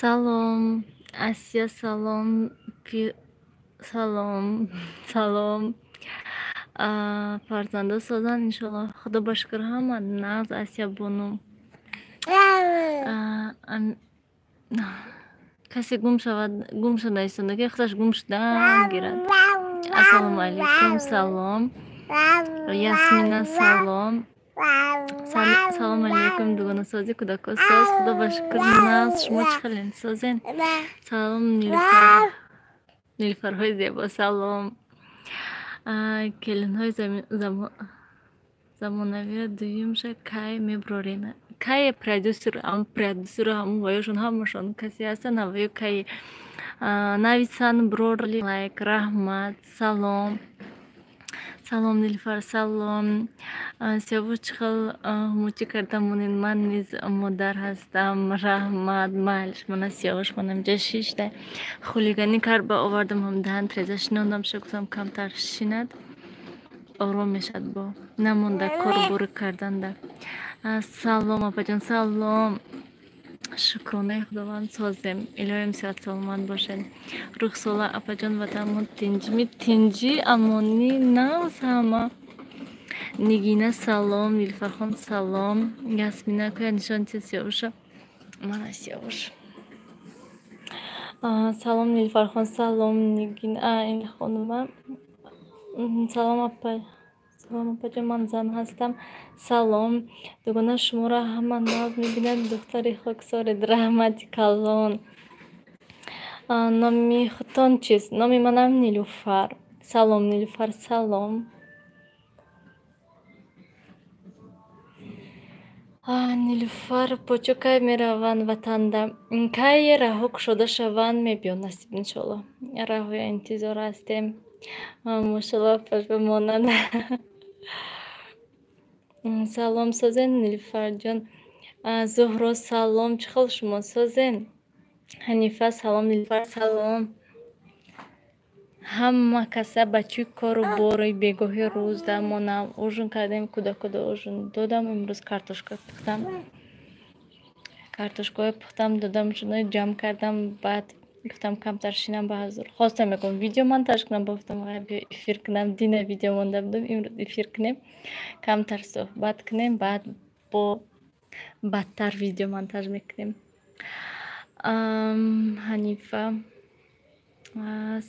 Салом, Асия, салом, салом, салом. Фарзандо созанд, иншоалло. Худо ба шукр, ҳама нағз, Асия бону. Касе гум шавад, гум шуда истода, худаш гум шуда гирад. Ассалому алайкум, салом. Ясмина, салом. Салом алейкум, дугонасозӣ, кӯдако соз, худо ба шукр, нағз. Шумо чӣ хелен, созен? Салом, Нилуфар, нилуфарҳои зебо, салом. Келинҳои замонавиро дуюмша кай мебурорен? Кай продюсер, продюсеру ҳамун ваёшон ҳамашон касе ҳастанд, ҳаваё кай нависанд, бурорли. Лайк, раҳмат, салом. Салом, Нилуфар, салом. Сиёвуш, чӣ хел мӯчӣ карда монед? Ман низ модар ҳастам. Раҳмат, майлиш. Мана Сиёвуш манам инҷа шишта. Хулиганӣ кард, ба овардам ҳам даҳан треза шинондам, ша гуфтам, камтар шинад, ором мешавад, бо намонда кору бору карданда. Салом, апаҷон, салом. Шукронаи Худованд, созем. Илоҳим, сиҳат саломат бошед. Рухсола апаҷон, ватанмон тинҷми, тинҷӣ, амонӣ, нағз ҳама. Нигина, салом. Нилуфархон, салом. Ясмина, кӯя нишон чи Сиёвуша? Мана Сиёвуш. Салом, Нилуфархон, салом, Нигина, ин хонума. Салом, апа. Салом, апаҷон, ман зан ҳастам. Салом. Дугона, шуморо ҳама нағз мебинад, духтари хоксоред, раҳмати калон. Номи худтон чист? Номи манам Нилуфар. Салом, Нилуфар, салом. Нилуфар, почо кай мераванд ватанда? Кай раҳо кушода шаванд, мебиён, насиб, иншоалло. Раҳоя интизор ҳастем. Мошалло, пашба монанд. Салом, созен, Нилуфарҷон. Зуҳро, салом, чӣ хел шумо, созен? Ҳанифа, салом, Нилуфар, салом. Ҳама каса ба чӯй кору бори бегоҳи рӯз дамонам. Ужин кардем, кӯдакода ужин додам. Имрӯз картошка пухтам. Картошкаҳои пухтам, додам, шуно ҷамъ кардам, баъд гуфтам, камтар шинам ба ҳазур. Хостам ягон видео монтаж кунам, гуфтам, биё эфир кунам. Дина видео монда будам, имрӯз эфир кунем. Камтар суҳбат кунем, баъд бо бадтар видео монтаж мекунем. Ҳанифа,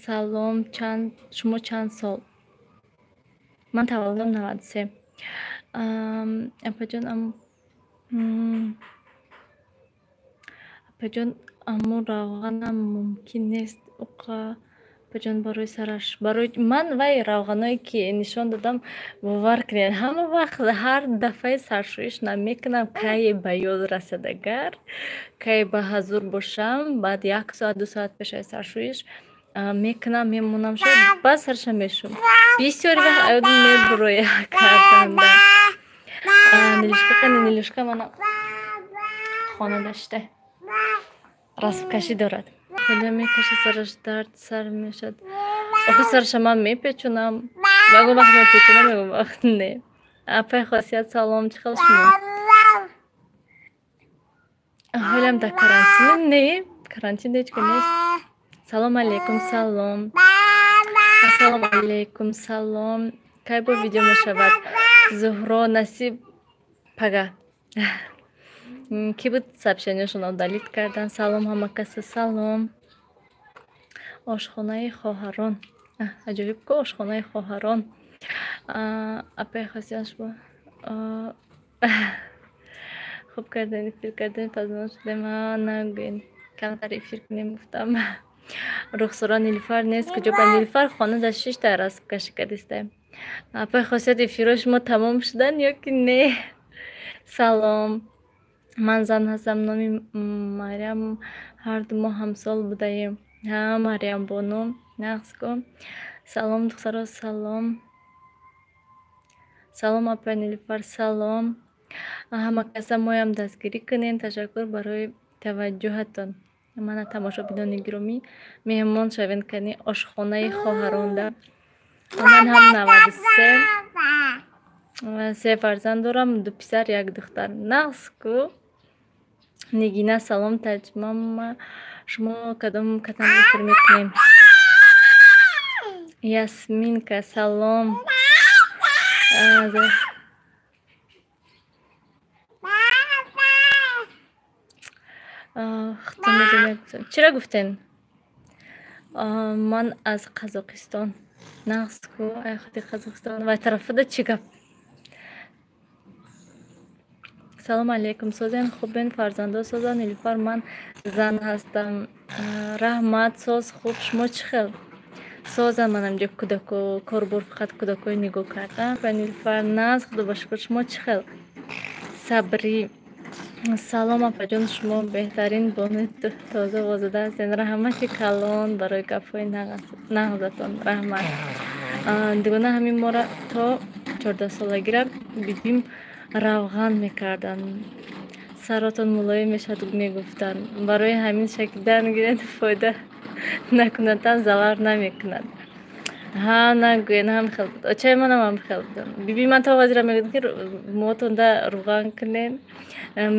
салом, чанд шумо чанд сол? Ман таваллудам 93. Апаҷон, апаҷон, аммо равғанам мумкин нест уқа, апаҷон, барои сараш, барои ман вай равғаное ки нишон додам, бовар кунед, ҳама вақт ҳар дафъаи саршӯиш намекунам. Кае ба ёд расад, агар кае ба ҳазур бошам, баъд як соат, 2 соат пешаи саршӯиш мекунам, мемонам, шояд баъд сарша мешӯм. Бисёри вақт аёдам мебуроя карданда. Нилушка кани? Нилушка мана хона дашта расмкашӣ дорад. Хеле мекаша, сараш дард сар мешад. Охи, сараша ман мепечонам. Ягон вақт мепечонам, ягон вақт не. Апай Хосият, салом, чӣ хел шумо? Ҳолям дар карантин? Не, карантин ҳеҷ ка нест. Салом алейкум, салом. Ассалому алейкум, салом. Кай бо видео мешавад? Зуҳро, насиб, пага. Кӣ буд, сообщенияшон удалить кардан? Салом, ҳама каса, салом. Ошхонаи хоҳарон. Аҷоиб ку, ошхонаи хоҳарон. Апай Хосият, шумо хуб кардем, эфир кардем, пазмон шудем. Нагӯед, камтар эфир кунем, гуфтам. Рухсора, Нилуфар нест, куҷо ба? Нилуфар хона дар шишта расмкашӣ кардиста. Апай Хосият, эфирҳои шумо тамом шуданд ё ки не? Салом. Ман зан ҳастам, номи Марьям, ҳарду мо ҳамсол будаем. Ҳа, Марьямбону, нағз ку. Салом, духтаро, салом. Салом, апай Нилуфар, салом. Ҳама каса моям дастгирӣ кунед. Ташаккур барои таваҷҷӯҳатон. Мана, тамошобинони гиромӣ, меҳмон шавед кани ошхонаи хоҳаронда. Ман ҳам 93, се фарзанд дорам, ду писар, як духтар. Нағз ку. Нигина салом таҷмама, шумо кадом катам эфир мекунем? Ясминка салом. Чиро гуфтен? Ман аз Қазоқистон. Нағз ку, ай худи Қазоқистон. Вай тарафуда чӣ гап? Салом алейкум, созен хубен, фарзандо созан. Нилуфар, ман зан ҳастам. Раҳмат, соз хуб, шумо чӣ хел? Созам, манам ҷо кӯдако, корбор фақат кӯдакои нигоҳ кардам. Нилуфар, нағз, худо ба шукр, шумо чӣ хел? Сабрӣ салом апаҷон, шумо беҳтарин бони тоза возода ҳастен. Раҳмати калон барои гапҳои нағзатон, раҳмат. Дугона ҳамин мора то 14-солагира бибим равған мекарданд. Саротон мулоим мешавад мегуфтанд. Барои ҳамин шакидан гиред фоида накунадтан залар намекунад. Ҳа, нагӯен, ҳам хел. Очаи манам ҳам хел будам. Биби ман то ҳозира мегуфтанд, ки мотонда равған кунен.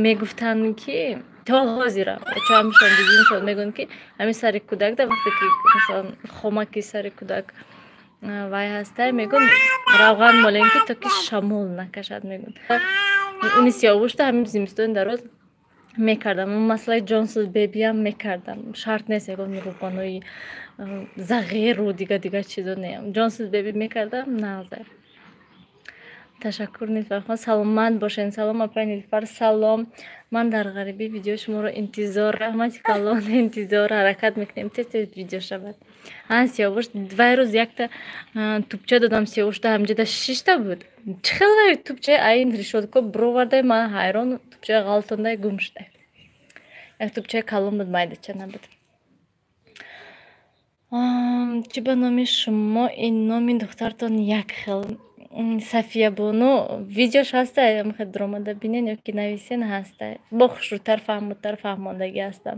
Мегуфтанд, ки то ҳозира очаамшон, бибимшон мегӯянд, ки ҳамин сари кӯдак да вақте ки масалан хомаки сари кӯдак вай ҳастай, мегӯянд равған молем, ки то ки шамол накашад, мегӯянд. Уни сиёвушта ҳамин зимистони дароз мекардам. Масъалаи Ҷонсон бебиам мекардам. Шарт нест ягон равғанои зағиру дига дига чизо не. Ҷонсон беби мекардам, нағзе. Ташаккур Нилуфархон, саломат бошен. Салом апай Нилуфар, салом. Ман дар ғарибӣ видеои шуморо интизор, раҳмати калон интизор, ҳаракат мекунем тез тез видео шавад. Ан сиёвуш вай рӯз якта тупча додам, сиёвушта ҳамҷода шишта буд. Чӣ хел вай тупчаи айн решётко бировардай, ман ҳайрон, тупчаи ғалтондай гум шудай. Як тупчаи калон буд, майдача набуд. Чӣ ба номи шумо ин номи духтартон як хел? Сафия бону видеош ҳастай, мехоҳед дуромада бинен ё ки нависен ҳастай. Бо хушрӯтар фаҳмутар фаҳмондагӣ ҳастам.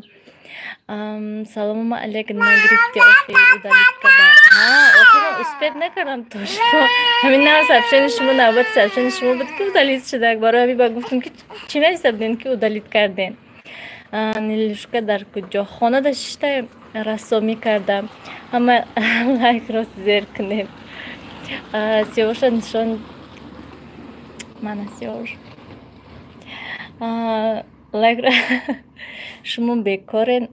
Саломама алек нагирифти охи удалить карда. Ҳа, охи ман успеть накардам то шумо. Ҳамин нав сообщение шумо, навбати сообщение шумо буд, ки удалить шуда. Барои ҳамин ба гуфтам, ки чӣ нависта будем, ки удалить кардем. Нилушка дар куҷо? Хонада шишта рассомӣ кардам. Ҳама лайкро зер кунем. Сиёвуша нишон мана сиёвуш. Лайк шумо бекорен?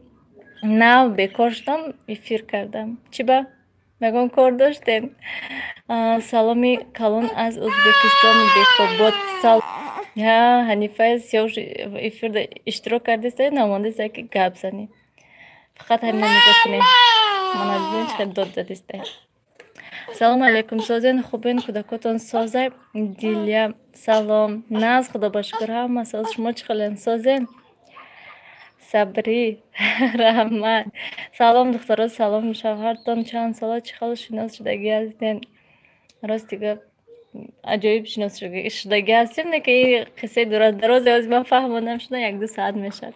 Нав бекор шудам, эфир кардам. Чӣ ба? Ягон кор доштем? Саломи калон аз Ӯзбекистон, Бекобод. Ҳа, Ҳанифа сиёвуш эфирда иштирок кардеста, намондаста ки гап занӣ. Фақат ҳамина нигоҳ кунем. Мана бибин чӣ хел дод задиста. Салом алейкум, созен хубен, кӯдакотон созай? Дилия салом. Нағз, худо ба шукр, ҳама соз. Шумо чӣ хелен, созен? Сабрӣ раҳмат. Салом духтаро, салом. Шавҳартон чанд сола, чӣ хел шинос шудагӣ ҳастен? Рости гап, аҷоиб шинос шудагӣ ҳастем, не ки қиссаи дарозе ҳозир ман фаҳмондам шуда 1-2 соат мешавад.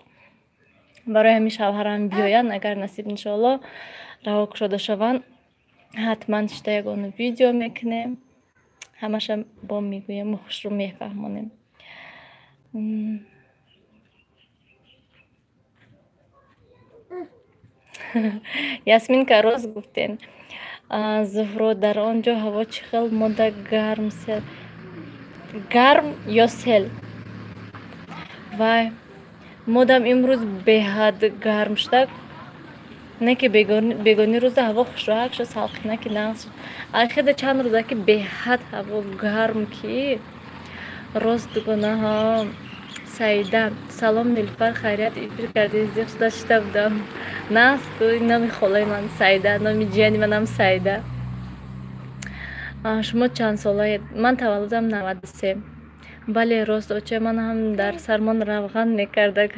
Барои ҳамин шавҳарам биёянд, агар насиб иншоалло раҳо кушода шаванд, ҳатман шида ягон видео мекунем, ҳамаша бо мегӯем, хушрӯ мефаҳмонем. Ясминка рост гуфтен. Зуҳро, дар он ҷо ҳаво чӣ хел? Мода гарм сел. Гарм ё сел? Вай, модам имрӯз беҳад гарм шуда, не ки бегони рӯза ҳаво хушроҳак шуд, салқина ки нағз шуд. Ахида чанд рӯза ки беҳад ҳаво гарм, ки рост дугонаҳо. Саида салом Нилуфар, хайрият, эфир кардӣ, зиқ шуда шита будам. Нағз ку, номи холаи ман Саида, номи ҷияни манам Саида. Шумо чанд солаед? Ман таваллудам 93. Бале, рост, очаи ман ҳам дар сармон равған мекарда,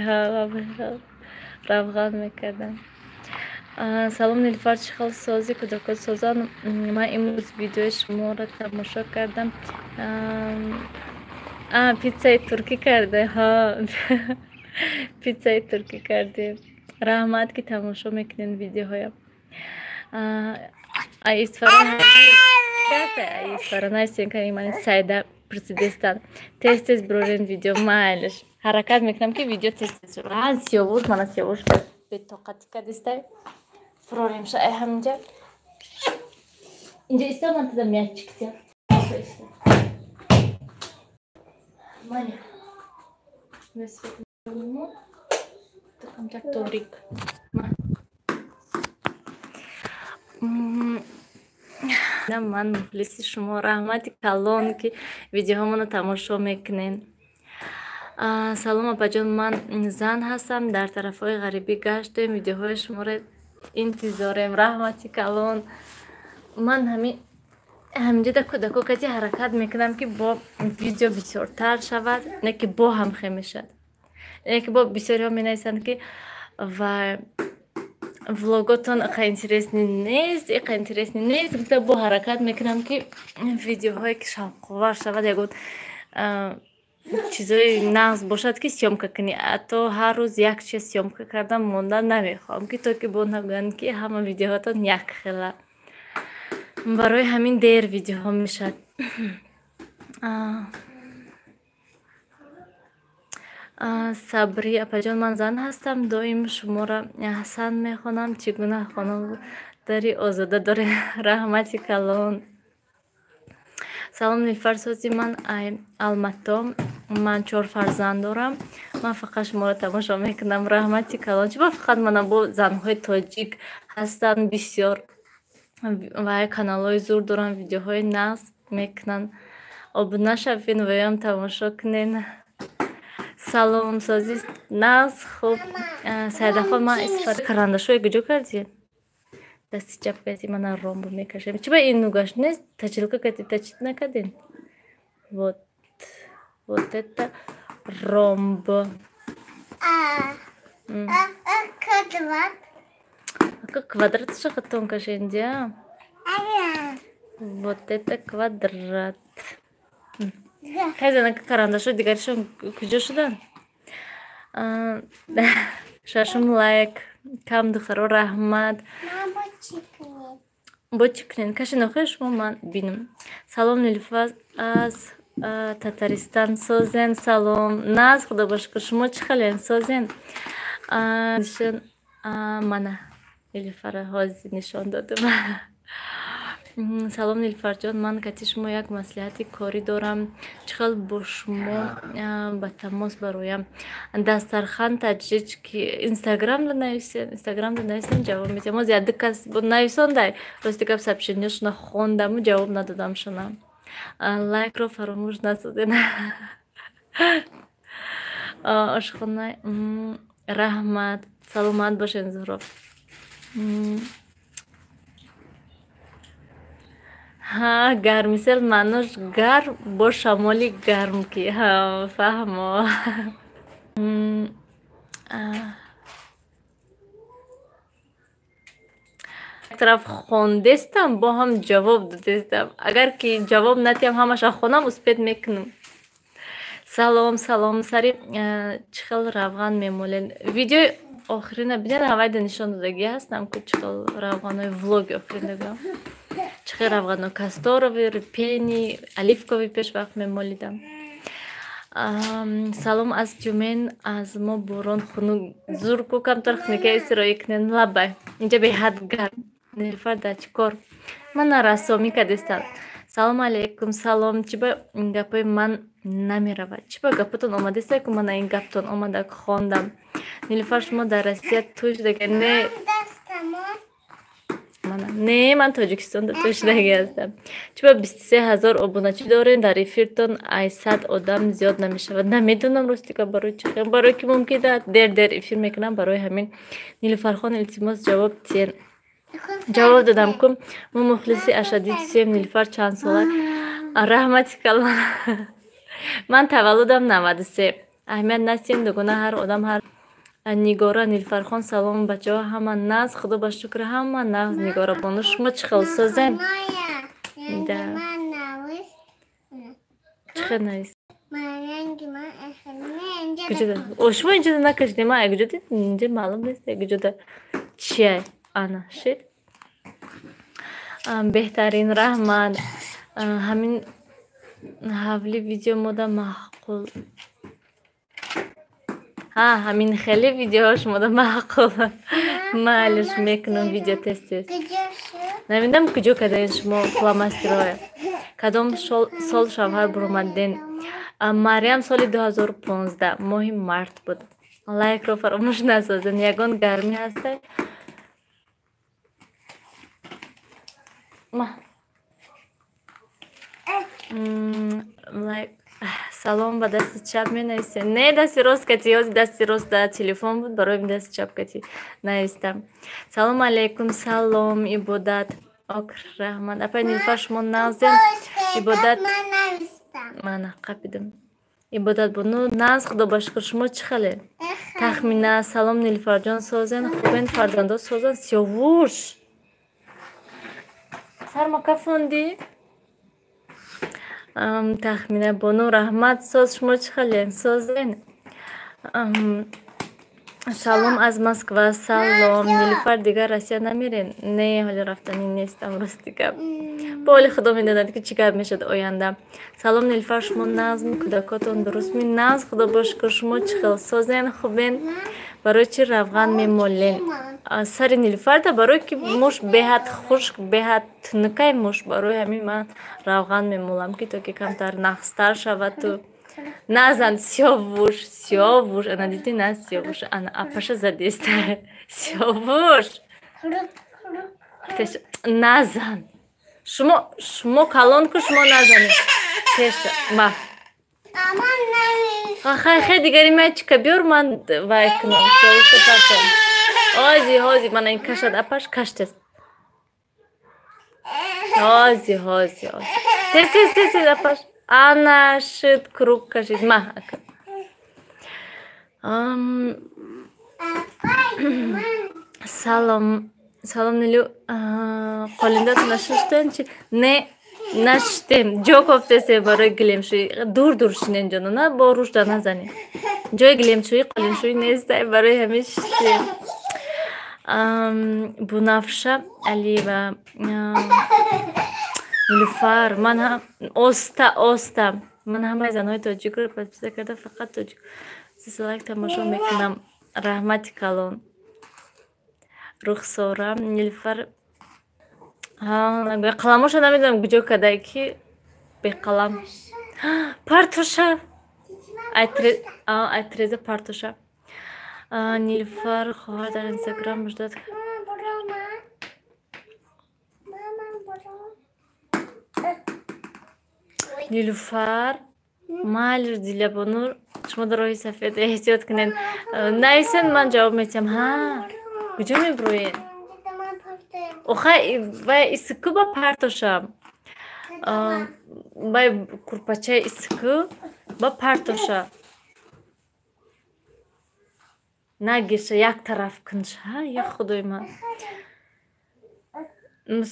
равған мекарда. Салом Нилуфар, чӣ хел сози, кӯдакот созан? Ман имрӯз видеои шуморо тамошо кардам. Питсаи туркӣ карда, ҳа, питсаи туркӣ кардем. Раҳмат, ки тамошо мекунед видеоҳоям. Исфара, Исфара нависен, ки ман Саида. пурсидестанд. Тез тез бирорен видео, майлиш. Ҳаракат мекунам, ки видео тез тез шавад. Сиёвуш, мана Сиёвуш бетоқатӣ кардистай. Фуроремша ай ҳаминҷа. Инҷа иста, ман тада мячик тя. Маня. Такам торик. Ман мухлиси шумо, раҳмати калон, ки видеоҳомоно тамошо мекунед. Салом, апаҷон, ман зан ҳастам, дар тарафҳои ғарибӣ гаштем, видеоҳои шуморо интизорем. Раҳмати калон. Ман ҳаминҷода кӯдако кати ҳаракат мекунам, ки бо видео бисёртар шавад, не ки бо ҳам хе мешавад. Не ки бо бисёриҳо менависанд, ки ва влоготон иқа интересный нест, иқа интересный нест. Гуфта бо ҳаракат мекунам, ки видеоҳое ки шавқовар шавад, ягон чизои нағз бошад, ки съёмка кунӣ. То ҳар рӯз як чиз съёмка кардан монда намехоҳам, ки то ки бо нагӯянд, ки ҳама видеоҳотон як хела. Барои ҳамин дер видеоҳо мешавад. Сабрӣ апаҷон, ман зан ҳастам, доим шуморо Ҳасан мехонам. Чӣ гуна хонодари озода доред? Раҳмати калон. Салом, Нилфар сози, ман Алмато, ман чор фарзанд дорам, ман фақат шуморо тамошо мекунам. Раҳмати калон. Чӣ ба фақат мана бо занҳои тоҷик ҳастанд бисёр ва каналҳои зур доранд, видеоҳои нағз мекунанд. Обуна шавед, ваёам тамошо кунед. Салом, сози нағз, хуб. Сайдахон, ман истифода карандашҳое куҷо кардӣ? Дасти чап кати мана ромбо мекашем. Чӣ ба ин нугаш нест? Точилка кати точить накардем? Вот. Вот это ромб. Квадрат. Квадрат шахатон кашенди, Вот это квадрат. Хайзана карандашҳои дигаришон куҷо шуданд? Шашум лайк. Кам духтаро, раҳмат. Бо чӣ кунед? Каши нохои шумо ман бинам. Салом, Нилуфар аз Татаристан, созен? Салом. Наз, худо ба шукр, шумо чӣ хелен, созен? Мана Нилуфара ҳозир нишон додам. Салом, Нилуфарҷон, ман кати шумо як маслиҳати корӣ дорам. Чӣ хел бо шумо ба тамос бароям? Дастархан таҷрич ки инстаграмда нависен, инстаграмда нависен, ҷавоб медиҳам. Ҳозир як ду кас нависондай, рости гап, сообщенияшона хондаму ҷавоб надодам шуна. Лайкро фаромӯш насозед. Ошхона, раҳмат, саломат бошед, Зуҳроб. Ҳа, гармисел маънош гарм бо шамоли гарм ки. Ҳа, фаҳмо. Як тараф хондестам, бо ҳам ҷавоб додестам. Агар ки ҷавоб надиҳам, ҳамаша хонам, успеть мекунам. Салом, салом, сари чӣ хел равған мемолед? Видеои охирина бинед, ҳавайда нишон додагӣ ҳастам, ки чӣ хел равғанҳои влоги охирина гӯям. Чӣ хел равғанҳо: касторовый, репейный, оливковый пешвақт мемолидам. Салом аз Тюмен, аз мо борон хунук, зур ку, камтар хунукия истироӣ кунед. Лабай, инҷа беҳад гарм. Нилуфар дар чӣ кор? Мана рассомӣ кардестам. Салом алейкум, салом. Чӣ ба гапҳои ман намеравад? Чӣ ба гапотон омадеста, ку мана ин гаптон омада, хондам. Нилуфар, шумо дар Россия тӯй шудага? Не, не, ман Тоҷикистонда тӯй шудагӣ ҳастам. Чӣ ба 23 000 обуначӣ дорем, дар эфиртон ай 100 одам зиёд намешавад? Намедонам, рости гап, барои чӣ. Барое ки мумкин дер дер эфир мекунам, барои ҳамин. Нилуфархон, илтимос, ҷавоб тиен. Ҷавоб додам ку. Мо мухлиси ашаддии тусем. Нилуфар чанд сола? Раҳмати калон. Ман таваллудам 93. Аҳамият насием, дугона, ҳар одам ҳар. Нигора, Нилуфархон, салом, бачаҳо ҳама нағз? Худо ба шукр, ҳама нағз, Нигора бону, шумо чӣ хел, созен? Чӣ хел навис? Шумо инҷода накашидем, ман куҷо дид? Инҷа маълум нест, куҷода чия. Ана шид. Беҳтарин, раҳмат. Ҳамин Ҳавли видео мода маъқул. Ҳа, ҳамин хеле видеоҳо шумода маъқул. Майлиш, мекунам видео тез тез. Намедонам, куҷо кардаед шумо фломастерҳое. Кадом сол шавҳар буромаден? Мариям, соли 2015, моҳи март буд. Лайкро фаромӯш насозен. Ягон гармӣ ҳаста? Ма. Лайк. Салом, ба дасти чап менависем? Не, дасти рост кати. Ҳози дасти рост дар телефон буд, барои дасти чап кати навистам. Салому алайкум, салом, Ибодат. Ок, раҳмат. Апай Нилуфар, шумо нағзем? Ибодат. Мана қапидам. Ибодат бону нағз, худо ба шукр, шумо чӣ хеле? Тахмина, салом, Нилуфарҷон, созен, хубен, фарзандо созан, Сиёвуш. Сарма кафондӣ? Тахмина бону, раҳмат, соз, шумо чӣ хеле? Созен. Салом аз Москва, салом. Нилуфар, дигар Россия намерен? Не, ҳоло рафтанӣ нестам, рости гап. Бо ҳоли худо медонад, ки чӣ гап мешавад оянда. Салом, Нилуфар, шумо нағзми, кӯдакотон дурустми? Нағз, худо ба шукр, шумо чӣ хел? Созен, хубен? Барои чӣ равған мемолен? Сари Нилуфарда барое ки муш беҳад хушк, беҳад тунукай муш, барои ҳамин ман равған мемолам, ки то ки камтар нағзтар шавад. Ту назан, Сиёвуш, Сиёвуш, ана дидӣ, на, Сиёвуш, ана апаша задеста. Сиёвуш. Назан. Шумо калон ку, шумо назанед. Теша, ма. Хай, хай, дигари мячика биёр, ман вай кунам. Сиёвушка партом. Ҳози, ҳози, мана ин кашад апаш, каштес. Ҳози, ҳози, ҳози. Тез, тез, тез, тез, апаш. Ана шуд, круг кашид. Ма, ака. Салом. Салом, Нилю. Қолиндатон нашиштен чи? Не, нашиштем. Ҷо кофтесем барои гилемшӯӣ. Дур дур шинен, ҷонона, бо рушда назанем. Ҷои гилемшӯӣ, қолиншӯӣ нестай, барои ҳамин шиштем. Бунафша Алиева. Нилуфар, ман оста, оста. Ман ҳамаи занҳои тоҷикро подписка карда, фақат тоҷик лайк тамошо мекунам. Раҳмати калон. Рухсора, Нилуфар. Қаламоша намедонам куҷо кардай, ки беқалам. Партоша. Айтреза партоша. Нилуфар хоҳар дар Инстаграм муждат. Нилуфар, майлиш, Дилябонур, шумо дар роҳи сафед эҳтиёт кунед. Нависен, ман ҷавоб метиҳам. Ҳа, куҷо мебуроед? Охай, вай исику ба партошам. Вай курпачаи исику ба партоша. Нагирша, як тараф кунша. Я худои ман.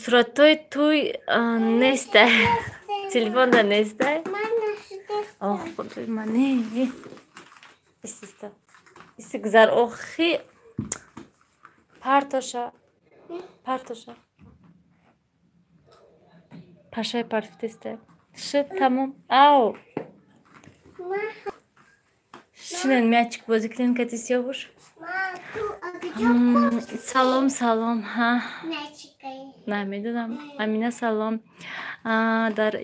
Суратҳои туй нестай. Телефонда нестай? Ох, худои ман, не. Истиста. Исти гузар, охи. Партоша. Партоша. Пашай партофтестай. Шуд, тамом. Ау. Шинен, мячик бозӣ кунем кати Сиёвуш. Салом, салом. Ҳа. Намедонам. Амина, салом. Дар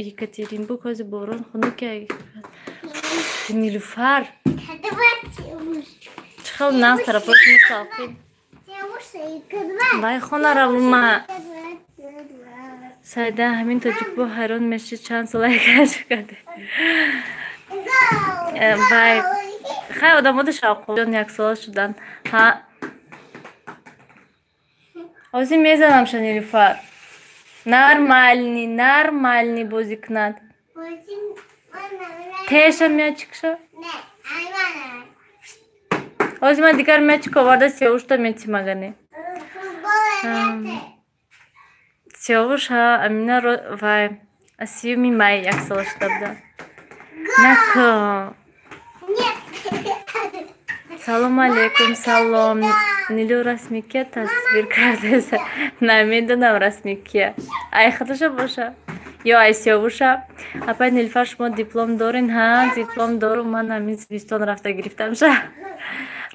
Екатеринбург ҳози борон хунук. Нилуфар. Чӣ хел нағз тарафҳои шумо салқин. Вай, хона равума. Сайда, ҳамин тоҷикбо ҳайрон мешӣ, чанд сола кашф карде. Вай, хай, одамода шавқҷон яксола шудан. Ҳа. Ҳозир мезанамша, Нилуфар. Нормальный, нормальный бозӣ кунад. Теша мячикша? Ҳозир ман дигар мячик оварда Сиёвушта метим, агане. Сиёвуш, ҳа, Амина, вай, 30-юми май яксола шуда буда. Нако. Салому алейкум, салом. Нилу, расми кия тасвир кардеса? Намедонам, расми кия. Ай, хатоша боша. Ё ай Сиёвуша. Апай Нилуфар, шумо диплом дорен? Ҳа, диплом дорум, ман ҳамин зимистон рафта гирифтамша.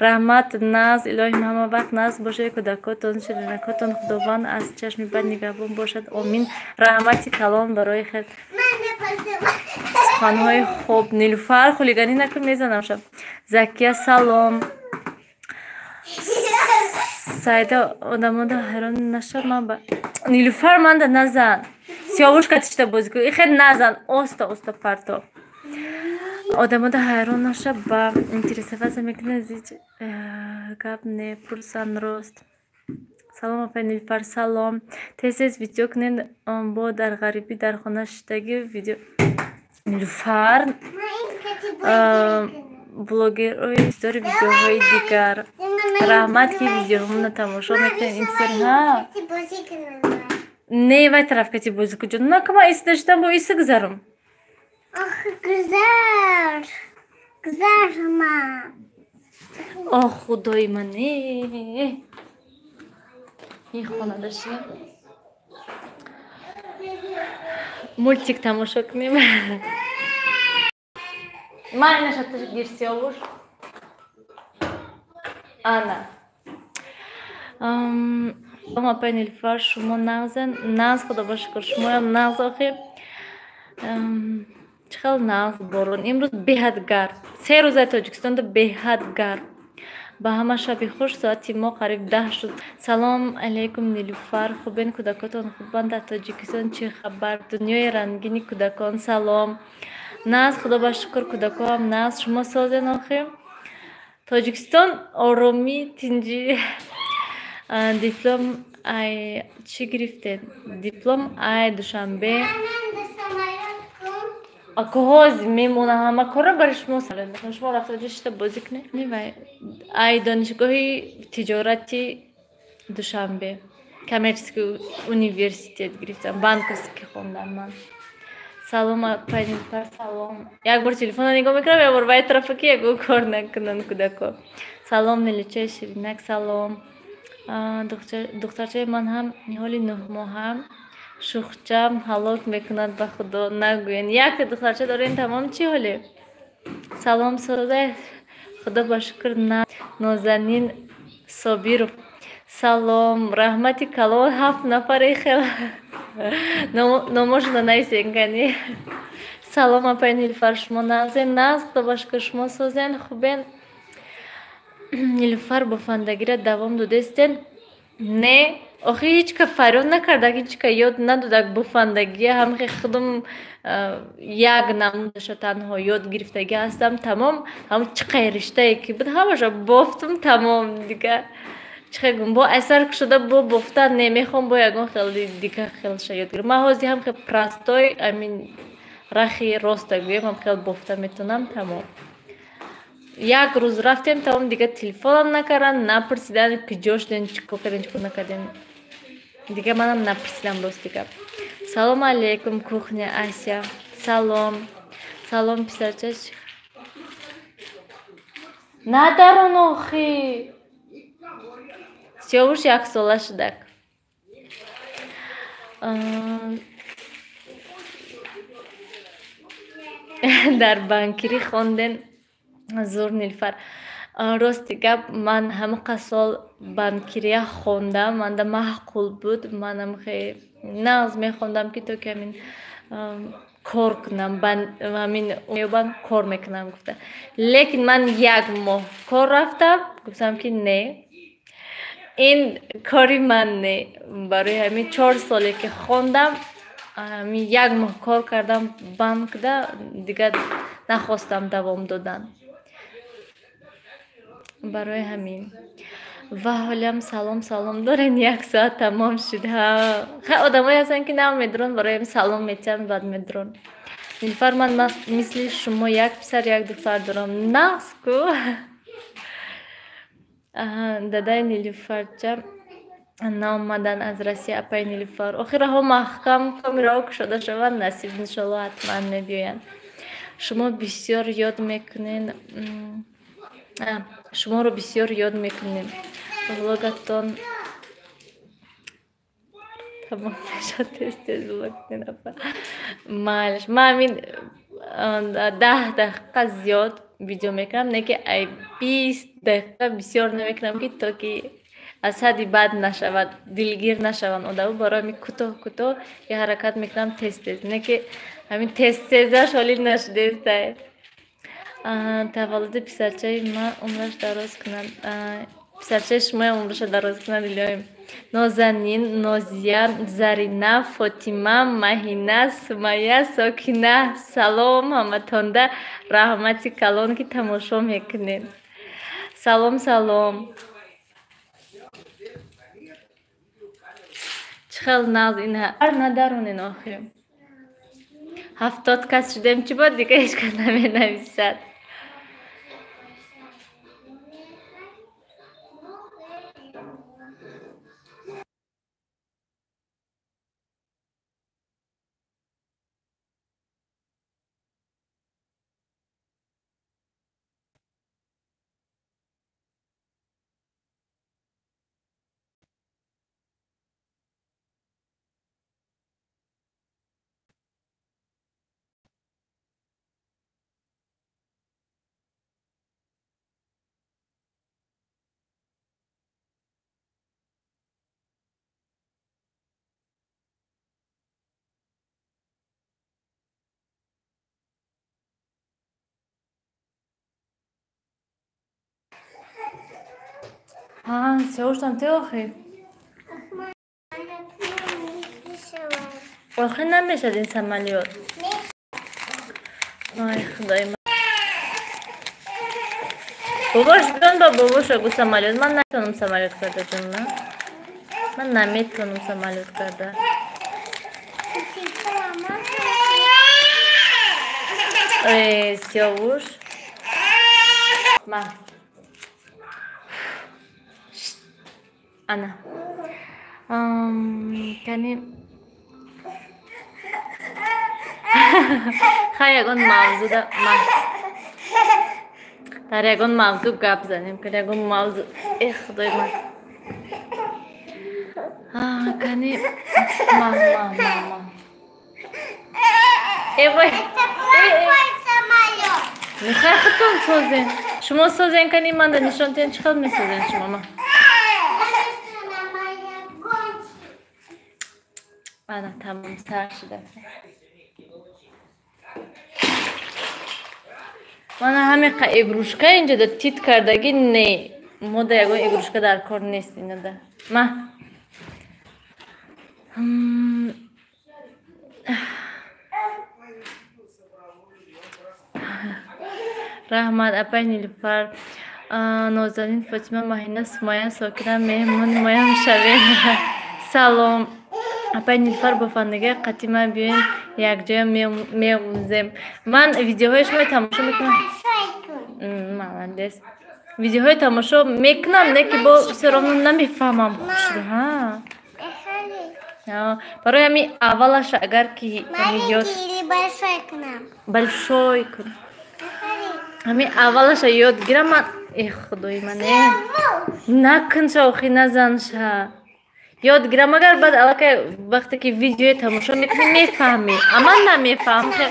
Раҳмат, наз, илоҳим ҳама вақт наз бошед, кӯдакотон, ширинакотон Худованд аз чашми бад нигаҳбон бошад. Омин. Раҳмати калон барои хел суханҳои хуб. Нилуфар, хулиганӣ накун, мезанамша. Закия, салом. Саида, одамода ҳайрон нашав, ман ба Нилуфар манда назан. Сиёвушка тишта бозӣ кун. Ихел назан, оста оста парто. Одамода ҳайрон наша, ба интересоваться мекунад, зич гап не пурсан рост. Салом, апай Нилуфар, салом. Тез тез видео кунед, бо дар ғарибӣ дар хона шиштагӣ видео. Нилуфар, блогерҳои интизори видеоҳои дигар. Раҳмат, ки видеоҳомона тамошо мекунед. Интизори ҳа. Не, вай тараф кати бозӣ куҷо? Нака ман иста шудам, бо иста гузарам. Ох, гузар. Гузар ма. Ох, худои ман, э. Ин хонада шиям. Мультик тамошо кунем. Ман инаша гир, Сиёвуш. Ана. Апай Нилуфар, шумо нағзен? Нағз, худо ба шукр, шумоям нағз охи. Чӣ хел нағз борон. Имрӯз беҳад гарм. 3 рӯзаи Тоҷикистонда беҳад гарм. Ба ҳама шаби хуш, соати мо қариб 10 шуд. Салом алейкум, Нилуфар. Хубен, кӯдакотон хубанд? Дар Тоҷикистон чӣ хабар? Дунёи рангини кӯдакон, салом. Нағз, худо ба шукр, кӯдакоам нағз. Шумо созен охи? Тоҷикистон оромӣ, тинҷӣ. Диплом ай чӣ гирифтед? Диплом ай Душанбе. Акоҳози мемона ҳама корро барои шумо салом мекунам. Шумо рафта ҷо шита бозӣ кунед. Ай донишгоҳи тиҷорати Душанбе, коммерческий университет гирифтам, банковский хондам ман. Салом, апай Нилуфар, салом. Як бор телефонро нигоҳ мекунам, як бор вай тарафа, ки ягон кор накунанд кӯдако. Салом, Нилучаи ширинак, салом. Духтарчаи ман ҳам ҳоли 9 моҳа, шӯхчам ҳалок мекунад, ба худо нагӯен. Якта духтарча дорем, тамом, чӣ ҳоле? Салом, соза, худо ба шукр. Нозанин Собиров, салом, раҳмати калон. Ҳафт нафаре хел номошона нависен кани. Салом, апай Нилуфар, шумо нағзен? Нағз, худо ба шукр, шумо созен, хубен? Нилуфар, бофандагиро давом додестен? Не, охи ҳеҷ ка фарёд накардак, ҳеҷ ка ёд надодак бофандагия. Ҳамхе худум як намудаша танҳо ёд гирифтагӣ ҳастам, тамом. Ҳам чӣ қай риштае ки буд, ҳамаша бофтум, тамом. Дига чӣ хел гум, бо асар кушода бо бофтан не, мехоҳам бо ягон хели дига хелша ёд гирам. Ман ҳозир ҳам хел простой, амин рахи роста гӯем, ҳам хел бофта метавонам, тамом. Як рӯз рафтем, тамом, дига телефонам накарданд, напурсиданд, куҷо шудем, чӣ кор кардем, чӣ кор накардем. Дига манам напурсидам, рости гап. Салом алейкум, кухня Ася, салом. Салом, писарча. Надарон охи. Сиёвуш 1 сола шудак. Дар банкирӣ хонден, зур, Нилуфар. Рости гап, ман ҳамақа сол банкирия хондам, манда маъқул буд. Манам хе нағз мехондам, ки то ки ҳамин кор кунам, ҳамин меёбам, кор мекунам гуфта. Лекин ман як моҳ кор рафтам, гуфтам, ки не, ин кори ман не. Барои ҳамин 4 соле ки хондам, ҳамин як моҳ кор кардам банкда, дигар нахостам давом додан. Барои ҳамин. Ва ҳолиам салом, салом дорен, як соат тамом шуд. Ха, одамое ҳастанд, ки нав медуранд, барои ҳамин салом метиҳанд, баъд медуранд. Нилуфар, ман мисли шумо як писар, як духтар дорам. Нағз ку. Дадаи Нилуфарча наомаданд аз Россия, апаи Нилуфар? Охираҳо маҳкам камераҳо кушода шаванд, насиб, иншолло, ҳатман мебиёянд. Шумо бисёр ёд мекунед, шуморо бисёр ёд мекунем. Влогатон тамом мешавад, тез тез влог кунед, апа. Майлаш, ман ҳамин 10 дақиқа зиёд видео мекунам, не ки ай 20 дақиқа бисёр намекунам, ки то ки аз ҳадди бад нашавад, дилгир нашаванд одамо. Барои ҳамин кӯтоҳ кӯтоҳ я ҳаракат мекунам, тез тез, не ки ҳамин тез тезаш ҳоли нашудестай. Таваллуди писарчаи ман умраш дароз кунад. Писарчаи шумоям умраша дароз кунад, илоҳим. Нозанин, Нозия, Зарина, Фотима, Маҳина, Сумая, Сокина, салом ҳаматонда, раҳмати калон, ки тамошо мекунед. Салом, салом. Чӣ хел нағз ин надаронен охир. 70 кас шудем, чӣ бод дига ҳеҷ кас наменависад. Сиёвуштам те охир. Охир намешад ин самолёт. Ай худои ман. Бобош биён ба бобоша гу самолёт. Ман наметавонам самолёт карда, ҷонна. Ман наметавонам самолёт карда. Сиёвуш. Ма. Ана. Кани хай ягон мавзӯ дар ягон мавзӯ гап занем, ки ягон мавзӯ. Э худои ман. Кани ма ма ма ма. Э вой. Мехай худтон созен. Шумо созен, кани ман да нишон тиҳен, чӣ хел месозен шумо ма. Ана тамом сар шуда. Мана ҳамиқа игрушка инҷода тит кардагӣ не. Мода ягон игрушка дар кор нест инада. Ма. Раҳмат апай Нилуфар. Нозанин, Фотима, Маҳина, Сумая, Сокина, меҳмон моям шавед. Салом. Апай Нилуфар, бофандагӣ қатима биёен, якҷоя меомӯзем. Ман видеоҳои шумо тамошо мекунам. Молодец. Видеоҳои тамошо мекунам, не ки бо всё равно намефаҳмам хушрӯ. Барои ҳамин аввалаша агар ки ёд большой кун. Ҳамин аввалаша ёд гирам ман. Э худои ман, э накунша, охи назанша. Ёд гирам, агар баъд аллакай вақте ки видеои тамошо мекунӣ мефаҳмӣ. А ман намефаҳмам.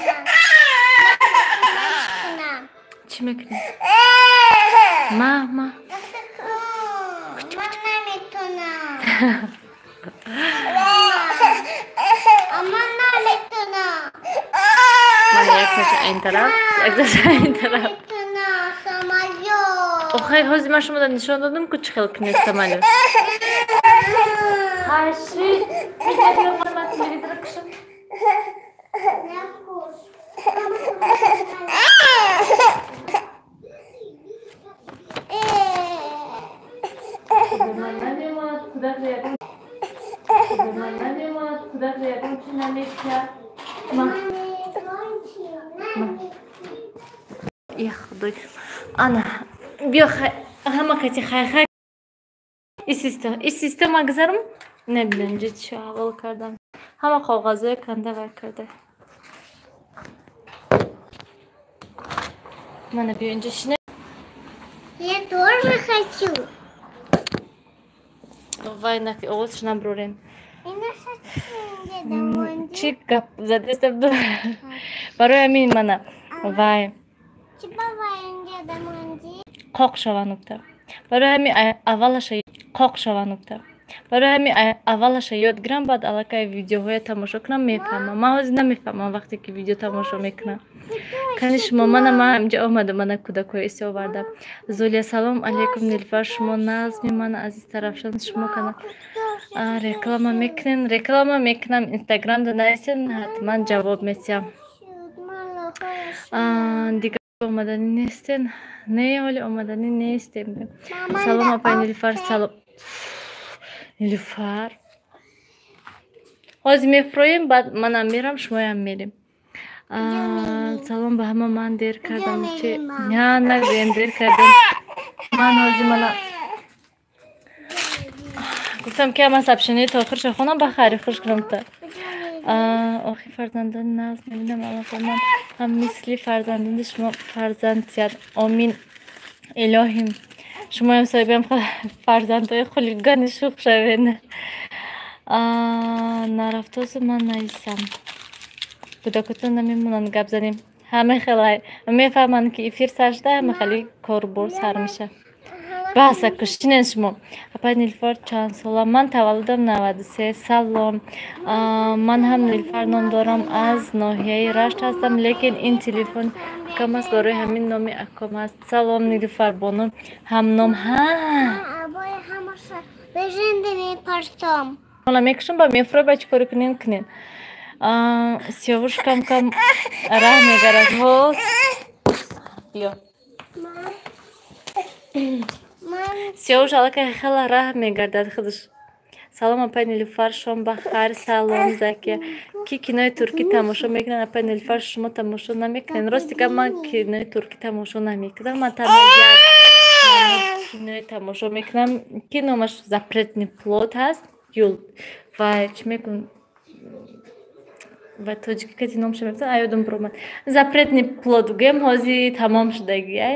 Чӣ мекунӣ? Ма, ма. Ман наметонам. Ман наметонам. Ман якташа ин тараф, якташа ин тараф. Охай, ҳозир ман шумода нишон додам, ку чӣ хел кунед самолёт. Ҳаши, ман телевизора кушам. Ана, биё ҳама кати хайхай. Исиста, исиста ма гузарам? Набинам инҷа чӣ ҳавол кардам. Ҳама коғазҳои канда вай карда. Мана биё инҷа шине. Я тоже хочу. Вай наки овозш наброрем. Я не хочу. Чӣ гап задестам? Барои ҳамин мана вай қоқ шаванд гуфта, барои ҳамин аввалаша қоқ шаванд гуфта, барои ҳамин аввалаша ёд гирам, баъд аллакай видеоҳоя тамошо кунам, мефаҳмам. Ман ҳозир намефаҳмам, вақте ки видео тамошо мекунам. Кани шумо, мана ман инҷа омадам, мана кӯдакҳои исе овардам. Зулия, салом алейкум, Нилуфар, шумо назми ман, азиз тарафшон, шумо кана реклама мекунен? Реклама мекунам, Инстаграмда нависен, ҳатман ҷавоб метиҳам. Дигар омаданӣ нестен? Не, ҳоли омаданӣ нестем. Салом, апай Нилуфар, салом, Нилуфар. Ҳозир мефуроем, баъд манам мерам, шумоям мерем. Салом ба ҳама, ман дер кардам. Чи нагӯем, дер кардем. Ман ҳозир мана гуфтам, ки ман сообщение то охирша хонам, ба хайри хуш кунам та. Охи, фарзандони нағз мебинам, Аллоҳ ман ҳам мисли фарзандони шумо фарзанд тиҳад, омин. Илоҳим, шумоям соҳибиам фарзандҳои хулигани шух шавед. Нарафтосу ман нависам, кӯдакотон намемонанд гап занем. Ҳама хелай мефаҳманд, ки эфир сар шуда, ҳама хеле корбор сар меша. Баса, кушинен шумо. Апай Нилуфар, чанд сола? Ман таваллудам 93. Салом, ман ҳам Нилуфар ном дорам, аз ноҳияи Рашт ҳастам, лекин ин телефон акам аст, барои ҳамин номи аком аст. Салом, Нилуфар бону, ҳамном ҳа. Мекушам, ба мефурой, ба чӣ коре кунен, кунен. Сиёвуш кам кам раҳ мегарад. Биё, Сиёвуш аллакай хела раҳ мегардад худаш. Салом, апай Нилуфар, шом ба хайр. Салом, Закия. Ки кинои туркӣ тамошо мекунад? Апай Нилуфар, шумо тамошо намекунед? Рости гап, ман кинои туркӣ тамошо намекунам. Ман танҳо як кинои тамошо мекунам, ки номаш «Запретный плод» ҳаст. Юл ва чӣ мекун ва тоҷикӣ кати номша мефтан, аёдам биромад. «Запретный плод» гӯем, ҳозир тамом шудагиай,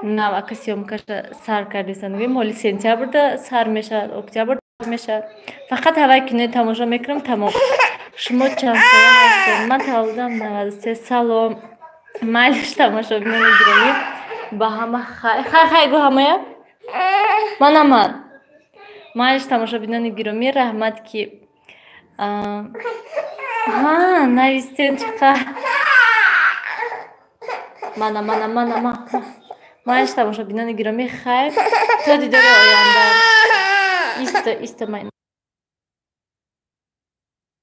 нав ака съёмка ша сар кардисан, гӯем, ҳоли сентябрда сар мешавад, октябр мешавад. Фақат ҳавай кинои тамошо мекунам, тамом. Шумо чанд сола ҳастед? Ман таваллудам 93. Салом, майлиш, тамошобинони гиромӣ, ба ҳама хай хай хай гӯ, ҳамая манаман. Майлиш, тамошобинони гиромӣ, раҳмат, ки ҳа навистен. Чиқа мана мана мана ма. Майлиш, тамошобинони гиромӣ, хайр, то дидори оянда. Исто, исто.